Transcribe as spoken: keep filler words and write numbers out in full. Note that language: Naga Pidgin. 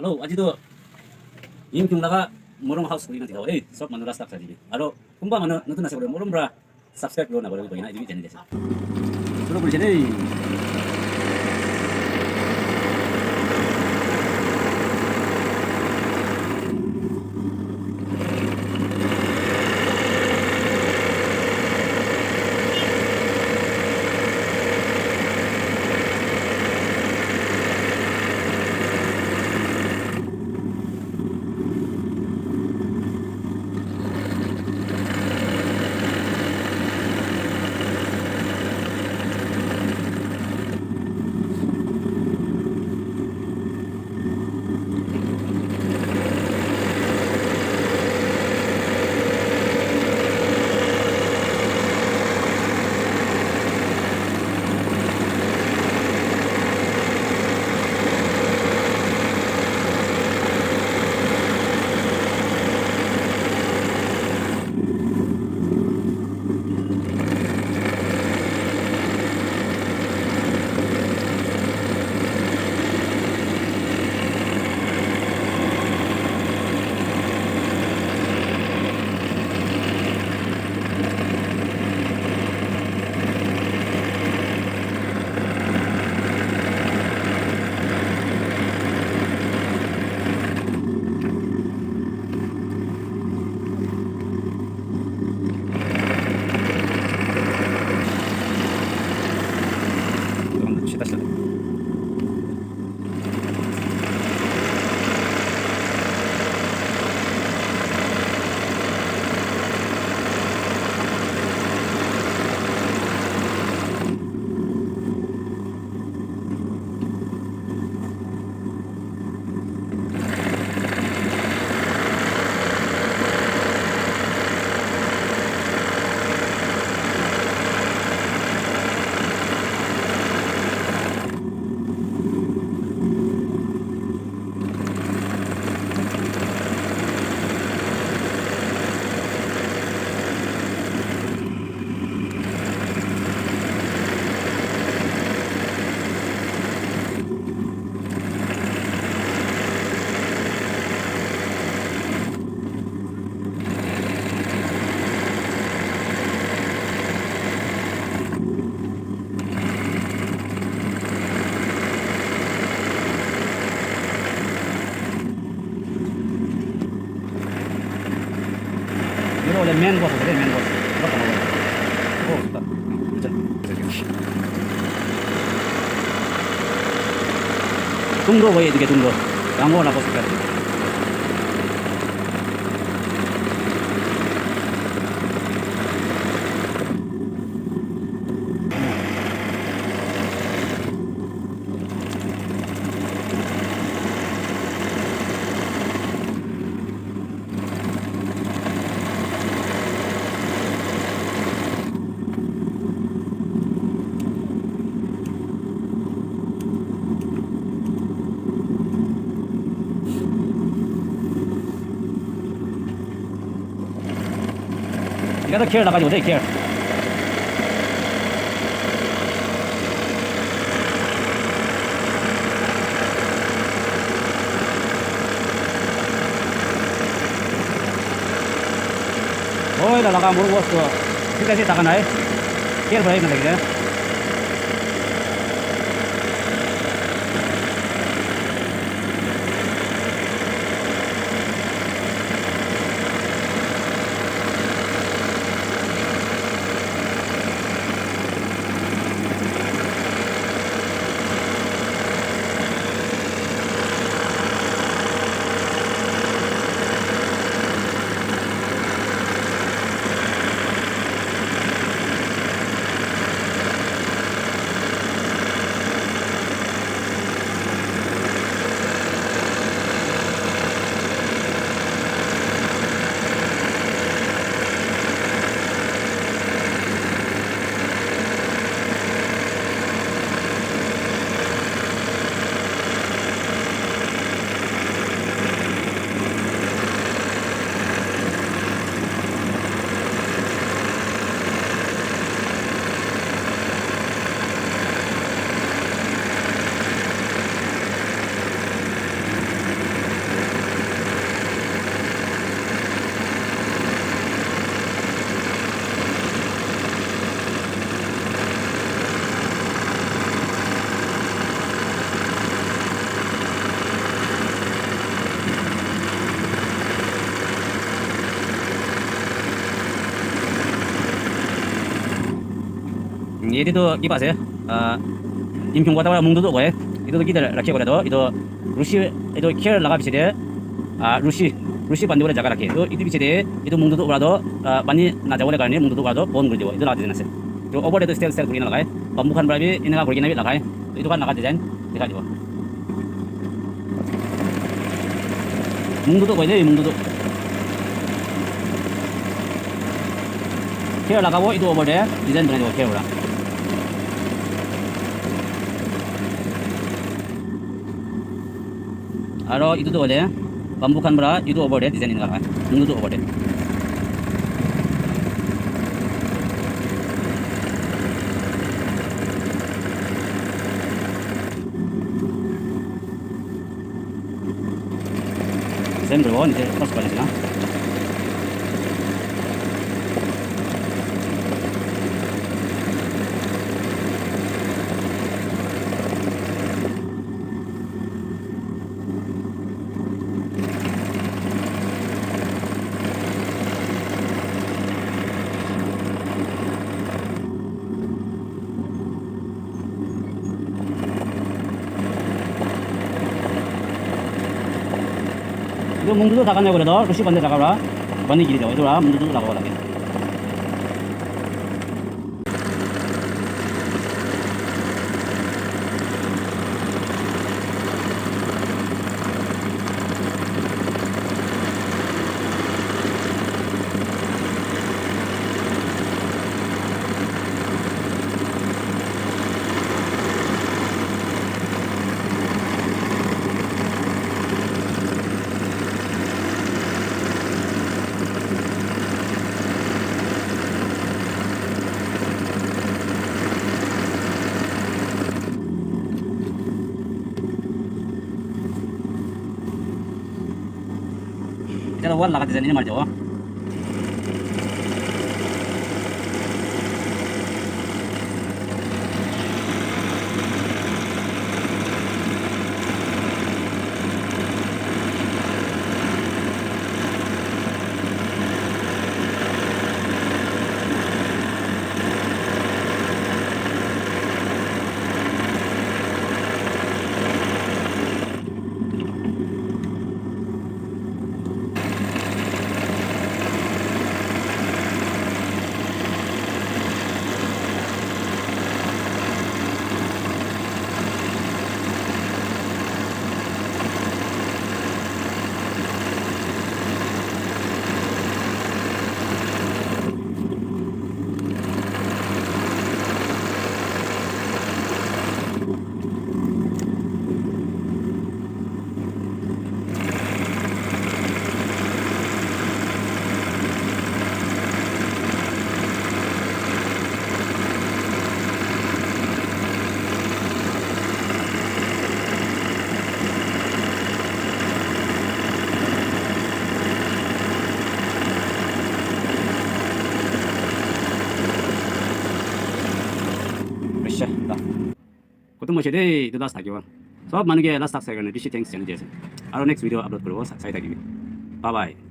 Hello, aji toh Yimkhiung laga Morung House kuri na dikha. Hey, sob manu rasta sai dibi. Aro kunba manu notun ase koile Morung pra subscribe kuribo na pahoribi koina etu bi janai di ase. Shuru kurise dei. Etu hoile main boss ase de, main boss. Boss ase. Tungdo bhai, etu ke tungdo. Dangor laga boss ase. Etia toh kher lagai dibo de, kher. Oi, la laga mur boss toh thik ase, thaka nai. Kher bhai na lagile. Yate toh kiba ase, ah, Yimkhiung Watawara Mungdudu koi. Etu toh kile rakhi koile toh, etu rushi, etu kher laga piche te, ah, rushi, rushi bandi bole jaga rakhe. Etu, etu piche te, etu Mungdudu para toh, ah, pani na jabole karne Mungdudu para toh bon kuri dibo. Etu laga design ase. Etu opor te toh style, style kuri kena lagai. Bamboo khan para bi eneka kuri kena bi lagai. Etu khan laga design dikhai dibo. Mungdudu koi de, Mungdudu. Kher lagabo, etu opor te design banai dibo, kher para. Aro etu toh hoile bamboo khan para etu opor te design eneka lagai, Mungdudu opor te. Same row, niche cross kuri ase na. Etu Mungdudu thaka nai koile toh, rushi bandi thaka para pani giri jabo. Etu para Mungdudu lagabo lage. Etia toh wall laga design ena mari jabo. Hoise, la. Khutum hoise de, etu last thakibo. Sob manu ke last tak sai karne bishi thanks janai di ase. Aro next video upload kuribo, sa-, sai thakibi. Bye bye.